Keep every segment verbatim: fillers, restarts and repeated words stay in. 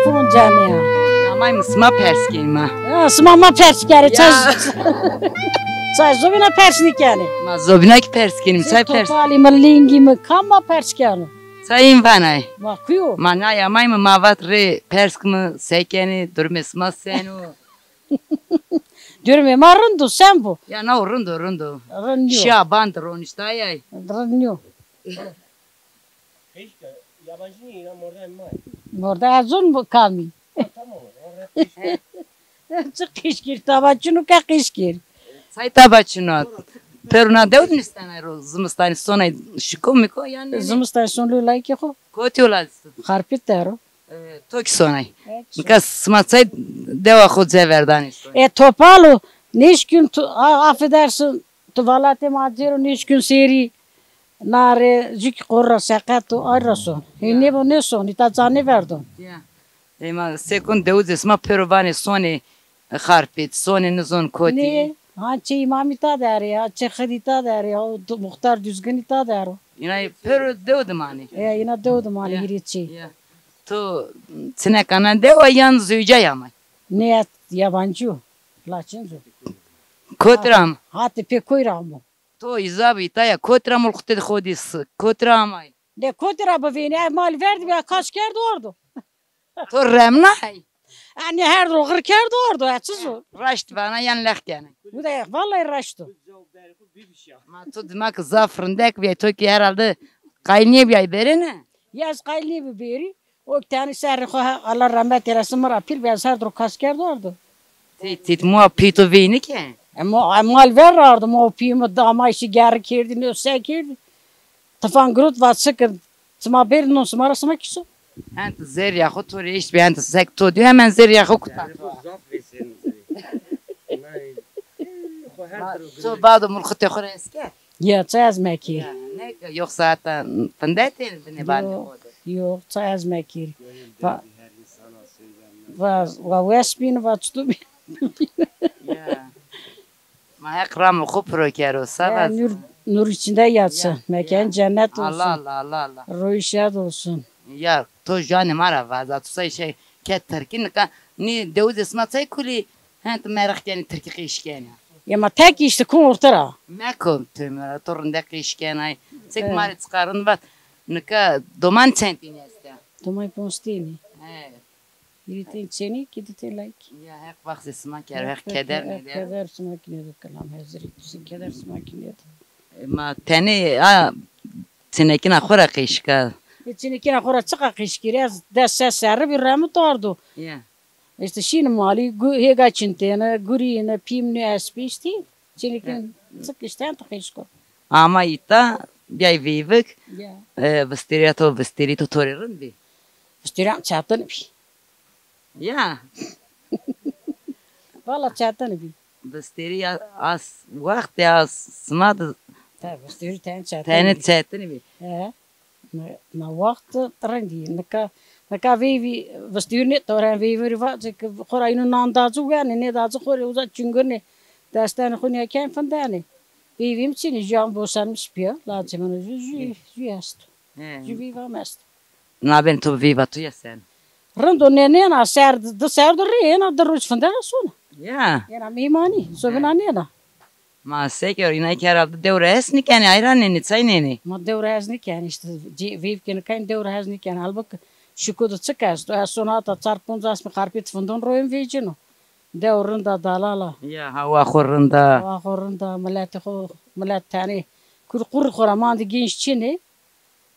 Fon canê ya. Ya may mi sima pers kenî ma. Ya, sima ma pers kenê. Ya. Çay, çay zobîna pers nîkenê. Ma zobîna ki pers kenî, çay pers. Topalî mi, lingî mi, kam ma pers keno? Çay în vanay. Ma kuyo? Ma na ya may mi ma vat rê pers kimi se kenê, durumê sima seno. Durumê ma rind o, sen bo? Ya na o rind o, rind o. Rind nîyo. Şiya band roniştayay. Rind nîyo. Qeyşka, yabancı niye inan, morda ma. Morda ez zon bu kamî. Ha, tamam o zaman, rap qeyşka. Çi qeyşkir, taba çino ke qeyşkir. Say taba çino. Peruna dew nîstenay ro, zimistanî sonay şiko miko yanî. Zimistanî son lo layikê xo. Kotî ola? Xarpêt der o. E, to kî sonay. Evet. Nika sima say dewa xo ceverdanê sonay. E, topal o, nêşkîn tu, a, affedersin, tu valatê ma cêro nêşkîn sêrî, nare, jû kî qor ra seqet o, ay ra son. Hê nêbo nêson, îta ca nêverdon. Ya. Ema sekon dewizê sima pêro vanê sonê Xarpêt, sonê nizon kotî. Nê, ha çê îmamî ta der ê, ha çê xidî ta der ê, ha o du-, muxtar Duzginî ta der o. Îna pêro dew dimanê. E, îna dew dimanê hîrê çê. Ya. To çineka na dew a yan zewcay amay? Nê, ez yabancî yo. Laçin zo. Kotî ra am? Hatê pê koy ra amo. To îza bi îta ya, kotî ra mulxutê xo dî s-, kotî ra amay? De kotî ra bivênî, ev mal verdî ya, kas kerd ordo. To remnay? Yanî her ro xir kerd ordo, ya çi zo? Raşt vana yan lex kenay? Bu da ya, vallahi raşt o. Ma to dima ki zaf rindek bîyay, to ki herhalde qayîl nêbîyay bêrî ne? Ya ez qayîl nêbî bêrî. O tenê serrê xo he, Allah rahmet eylesin, mi ra pîl bî, ez her ro kas kerd ordo. Tît, tît, mua pî to veyni ke? E, mo, e, mal ver ardo, mo pî mi damay şî gerri kerdî, nê se kerdî. Tifan girot va çi ki, sima bêrî non sima ra sima kîso. Hent zerrîya xo to rê eşt bî, hent sek to dî, hemen zerrîya xo kuta. Zaf vêsenî zerrî. Nay, xo her tiro. To bado mulxutê xo ra hes kerd? Ya, çay ez mekî. Ya, ne, yok saata findetên binê bandê xo de. Yok, çay ez mekî. Va, va, va wes bîn, va çito bîn. Ya. Ma Heq ramo xo piro kero, sağ ol. Nur, nur içinde yatsın. Ya, mekan cennet olsun. Allah Allah, Allah Allah. Ruhu şad olsun. Ya, to janê ma ra vaza, to say şey, ke tirkî nika, nî dewizê sima çay kulî, hen tu meraq kenî tirkî qîş kenî. Ya ma tek işte kum orta ra. Meko, to mera, to rinde qîş kenay. Çek ma rê çiqa rind vat, nika doman çend tînî esta? Doman ponc tînî. He. Hîrê tên çênî, kî di tên layik. Ya Heq baxsê sima kero, Heq keder nêder. Heq keder sima kî nêdo, kilam hezirî, tu keder sima kî nêdo. E, ma tenê a çinekîna xo ra qîşka. E, çinekîna xo ra çiqa qîşkîrî? Ez des ses serrî bî, remit ardo. Ya. Îşte şîn malî, gu-, hêga çintêne, gurîne, pîmnî, espî îşte. Çinekîn çik îşte tu qîşko. Ama îta bîyay veyvik. Ya. E, vistêrîya to, vistêrî to to rê rind bî? Vistêrîya mi çetin bî. Ya. Valla çetin bî. Vistêrî ya, a s-, wextê a sima de. Tabi, vistêrî tenê çetin bî. Tenê çetin bî. He. Na, na wext rind î. Nika, nika veyvî vistêrî nêtoren, veyvî rê vacê ke xo ra îno nan da ci wenê, nêda ci xo rê uza çingirnê. Destenê xo nîya ken findenê. Veyvî mi çinê, jû an boşanmış bîya. Lacê min o jû, jû, jû esto. He. Jû veyva mi esto. Nabên to veyva to ya sen? Rind o, nê, nêna ser, di ser de rê, êna di roj findena sona. Ya. Êna meymanî, sobina nêna. Ma se kero, îna ke herhalde dew ra hes nîkenê, ayran nênê, çay nênê. Ma dew ra hes nîkenê, îşte, cê-, veyv ke nîkenê dew ra hes nîkenê. Halbuk şiko de çik esto? Ez sona hata çar ponc asmî Xarpêt findon royim vecîno. Dew rind a, dalal a. Ya, hawa xo rind a. Hawa xo rind a, miletê xo, milet tenê. Kur qur xo ra mandî, genc çinê.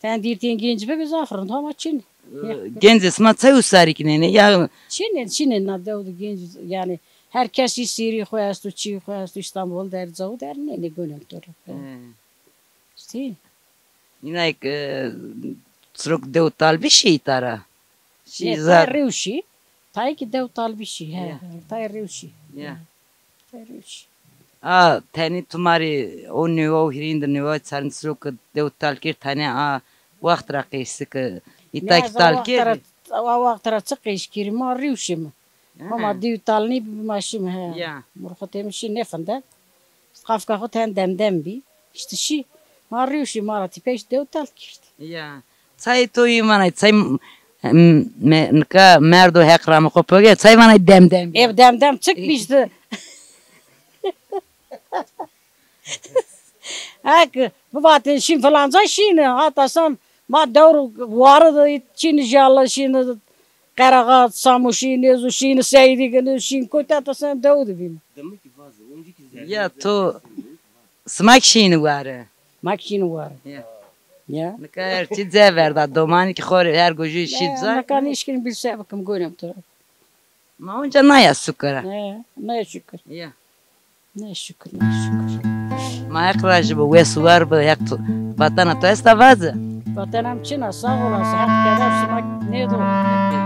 Ten dîrtîn genc bibî zaf rind, hama çin. E, gencê sima çay û sarîk nênê ya? Çinê, çinê na dew de genc, yanî her kes î sêrî xo esto, çî xo esto, Îstanbul der, caw der nênê, gonên to ra. E. Îşte. Îna, e, çirok dew tal bî şî îta ra? Şî zaf. Tayê rew şî. Tayê kî dew tal bî şî, he. Ya. Tayê rew şî. Ya. Tayê rew şî. A, tenê tu ma rê o newa û hîrêyîn de newa çarîn siro ke dew tal kerd, tenê a wext ra qeysî ke îta kî tal kerdî? A wext ra çi qeys kerî? Ma rew şîme. Ha. Homa dew tal nêbî, ma şîme, he. Ya. Murxutê mi şî nêfinde. Qafka xo ten dem dem bî. Îşte şî. Ma rew şî, ma ra tîpey dew tal kerd. Ya. Çayê to yê manay, çay m-, M-, me-, nika merdo Heq rame xo poge, çay vana dem dem. Ev dem dem çıkmıştı. Hak, bu vatin şin filanca şini. Hatta sen ma dewr varı da çin jalla şini. Qeraxa, Samuşi, nêzu şîni, Seydî gini, şîn kotî ta sen dew de bîm. Demek ki vaze, onca ki zerre. Ya to, sima ki şîni ware. Ma ki şîni ware. Ya. Ya. Nika her çî ce verda, domanî ki xo rê her gojî şî cay. Nika nêşkîn bir se bikim, gorem to. Ma onca naya sukara. He, naya şükür. Ya. Ne şükür, ne şükür. Ma Heq rajî bo, wes û war bo, Heq to, vatena to esta vaze. Vatenam çin a, sağ olasın. Heq keder sima nêdo.